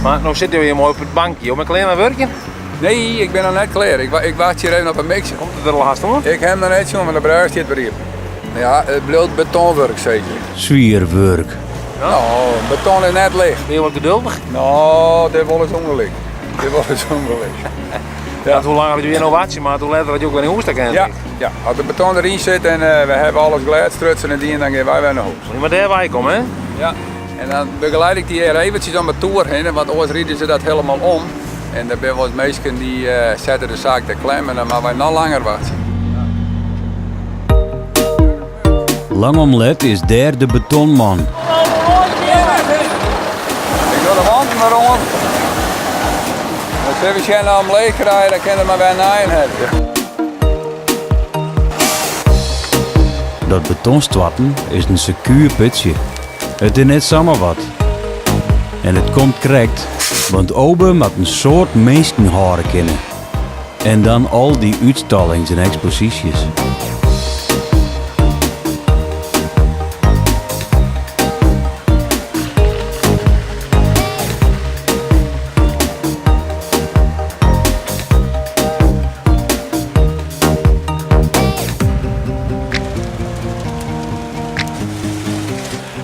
Mar no sitte jo hjir moai op it bankje. Jo binne klear mei wurkjen? Nee, ik bin noch net klear. Ik wacht hjir even op 'e mikser. Komt it der al hast oan? Ik ha him noch net sjoen, want de brêge stiet wer iepen. Ja, it bliuwt betonwurk, sis ik. Swier wurk. No, beton is net licht. Binne jo wat geduldich? No, dit wol ris ûngelyk. Dit wol ris ûngelyk. Ja. Want hoe langer jo hjir no wachtsje moatte, hoe letter dat jo ek wer nei hûs ta kinne. Ja, ja. As de beton deryn sit en we hawwe alles glêd strutsen en dien, dan gean wy wer nei hûs. Moat je mar dêr wei komme, hè? Ja. En dan begeleid ik dy hjir eventsjes om 'e toer hinne, want oars ride se dat helemaal om. En der binne wolris minsken dy sette de saak der klem en dan moatte wy noch langer wachtsje. Lang om let is dêr de betonman. Ik doch de wanten wer oan. Dan sille we sjen oft we 'm leech krije, dan kin er mar wer nijen hawwe. Dat betonstoarten is in sekuer putsje. It is net samar wat. En it komt krekt, want Obe moat in soad minsken hâlde kinne. En dan al dy útstallings en eksposysjes.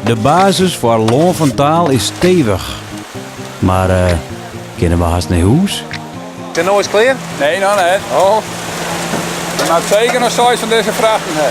De basis foar Lân fan Taal is stevich. Mar kinne we hast nei hûs? Is no is klear? Nee, noch net. Oh. We moatte seker noch seis fan dizze frachten ha.